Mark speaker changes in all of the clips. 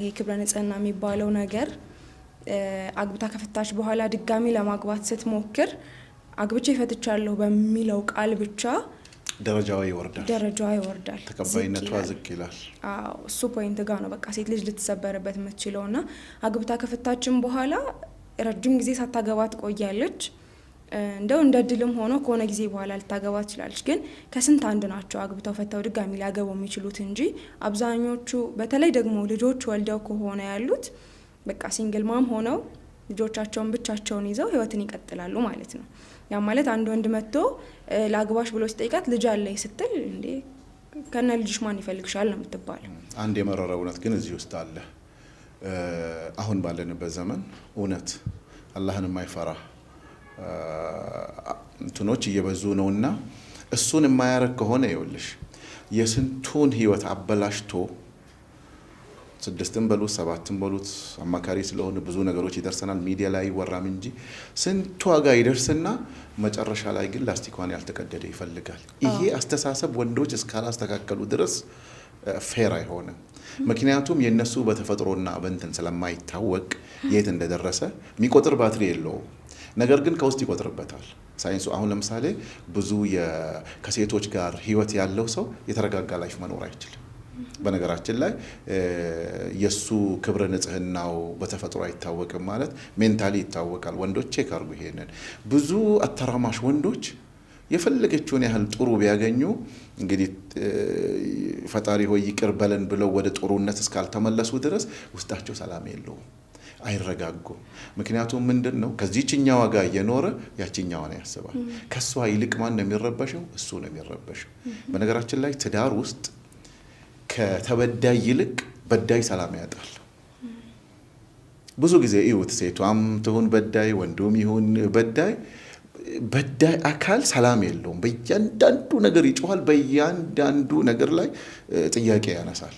Speaker 1: ይሄ ክብረ ንጽህና የሚባለው ነገር አግብታ ከፈታች በኋላ ድጋሚ ለማግባት ስትሞክር አግብቼ ፈትቻለሁ በሚለው ቃል ብቻ
Speaker 2: ደረጃዋ ይወርዳል፣
Speaker 1: ደረጃዋ ይወርዳል፣
Speaker 2: ተቀባይነቷ ዝቅ ይላል።
Speaker 1: አዎ፣ እሱ point ጋ ነው በቃ ሴት ልጅ ልትሰበርበት የምትችለው። እና አግብታ ከፈታችም በኋላ ረጅም ጊዜ ሳታገባ ትቆያለች። እንደው እንደ እድልም ሆኖ ከሆነ ጊዜ በኋላ ልታገባ ትችላለች። ግን ከስንት አንድ ናቸው አግብተው ፈተው ድጋሚ ሊያገቡ የሚችሉት እንጂ አብዛኞቹ በተለይ ደግሞ ልጆች ወልደው ከሆነ ያሉት በቃ single mom ሆነው ልጆቻቸውን ብቻቸውን ይዘው ህይወትን ይቀጥላሉ ማለት ነው። ያ ማለት አንድ ወንድ መጥቶ ላግባሽ ብሎ ሲጠይቃት ልጅ አለኝ ስትል፣ እንዴ ከነ ልጅሽ ማን ይፈልግሻል ነው የምትባለው።
Speaker 2: አንድ የመረረ እውነት ግን እዚህ ውስጥ አለ። አሁን ባለንበት ዘመን እውነት አላህን የማይፈራ እንትኖች እየበዙ ነውና እሱን የማያረግ ከሆነ ይኸውልሽ የስንቱን ህይወት አበላሽቶ፣ ስድስትም በሉት ሰባትም በሉት፣ አማካሪ ስለሆነ ብዙ ነገሮች ይደርሰናል። ሚዲያ ላይ አይወራም እንጂ ስንቱ ዋጋ ይደርስና መጨረሻ ላይ ግን ላስቲኳን ያልተቀደደ ይፈልጋል። ይሄ አስተሳሰብ ወንዶች እስካላስተካከሉ ድረስ fair አይሆንም። ምክንያቱም የእነሱ በተፈጥሮና በእንትን ስለማይታወቅ የት እንደደረሰ የሚቆጥር ባትሪ የለውም። ነገር ግን ከውስጥ ይቆጥርበታል ሳይንሱ። አሁን ለምሳሌ ብዙ ከሴቶች ጋር ህይወት ያለው ሰው የተረጋጋ life መኖር አይችልም። በነገራችን ላይ የእሱ ክብረ ንጽህናው በተፈጥሮ አይታወቅም ማለት mentally ይታወቃል። ወንዶች check አድርጉ ይሄንን። ብዙ አተራማሽ ወንዶች የፈለገችውን ያህል ጥሩ ቢያገኙ እንግዲህ ፈጣሪ ሆይ ይቅር በለን ብለው ወደ ጥሩነት እስካልተመለሱ ድረስ ውስጣቸው ሰላም የለውም፣ አይረጋጉም። ምክንያቱም ምንድን ነው፣ ከዚህችኛዋ ጋር እየኖረ ያችኛዋን ያስባል። ከእሷ ይልቅ ማን ነው የሚረበሸው? እሱ ነው የሚረበሸው። በነገራችን ላይ ትዳር ውስጥ ከተበዳይ ይልቅ በዳይ ሰላም ያጣል። ብዙ ጊዜ እዩት፣ ሴቷም ትሁን በዳይ፣ ወንዱም ይሁን በዳይ፣ በዳይ አካል ሰላም የለውም። በእያንዳንዱ ነገር ይጮኋል። በእያንዳንዱ ነገር ላይ ጥያቄ ያነሳል።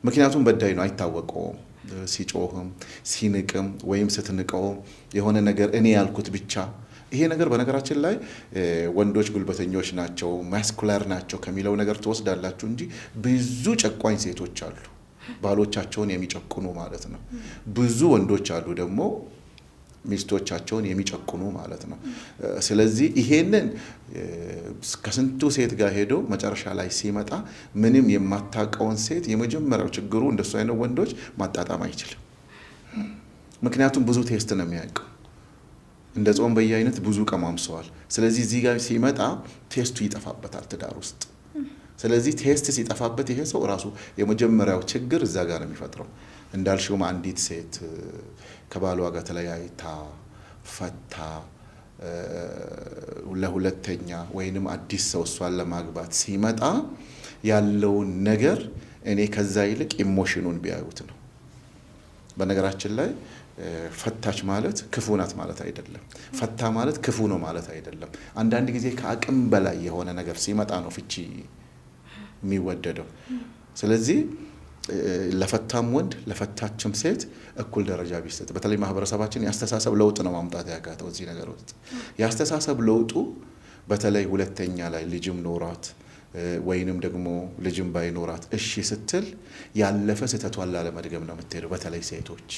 Speaker 2: ምክንያቱም በዳይ ነው፣ አይታወቀውም። ሲጮህም ሲንቅም ወይም ስትንቀውም የሆነ ነገር እኔ ያልኩት ብቻ። ይሄ ነገር በነገራችን ላይ ወንዶች ጉልበተኞች ናቸው፣ muscular ናቸው ከሚለው ነገር ትወስዳላችሁ እንጂ ብዙ ጨቋኝ ሴቶች አሉ፣ ባሎቻቸውን የሚጨቁኑ ማለት ነው። ብዙ ወንዶች አሉ ደግሞ ሚስቶቻቸውን የሚጨቁኑ ማለት ነው። ስለዚህ ይሄንን ከስንቱ ሴት ጋር ሄዶ መጨረሻ ላይ ሲመጣ ምንም የማታውቀውን ሴት፣ የመጀመሪያው ችግሩ እንደሱ አይነት ወንዶች ማጣጣም አይችልም። ምክንያቱም ብዙ taste ነው የሚያውቀው። እንደ ጾም በየአይነት ብዙ ቀማምሰዋል። ስለዚህ እዚህ ጋር ሲመጣ taste ኡ ይጠፋበታል ትዳር ውስጥ። ስለዚህ taste ሲጠፋበት ይሄ ሰው ራሱ የመጀመሪያው ችግር እዛ ጋር ነው የሚፈጥረው። እንዳልሽውም አንዲት ሴት ከባሏ ጋር ተለያይታ ፈታ ለሁለተኛ ወይንም አዲስ ሰው እሷን ለማግባት ሲመጣ ያለውን ነገር እኔ ከዛ ይልቅ emotion ኑን ቢያዩት ነው። በነገራችን ላይ ፈታች ማለት ክፉ ናት ማለት አይደለም። ፈታ ማለት ክፉ ነው ማለት አይደለም። አንዳንድ ጊዜ ከአቅም በላይ የሆነ ነገር ሲመጣ ነው ፍቺ የሚወደደው። ስለዚህ ለፈታም ወንድ ለፈታችም ሴት እኩል ደረጃ ቢሰጥ፣ በተለይ ማህበረሰባችን የአስተሳሰብ ለውጥ ነው ማምጣት ያቃተው እዚህ ነገር ውስጥ። የአስተሳሰብ ለውጡ በተለይ ሁለተኛ ላይ ልጅም ኖሯት ወይንም ደግሞ ልጅም ባይኖራት እሺ ስትል ያለፈ ስህተቷን ላለመድገም ነው የምትሄደው። በተለይ ሴቶች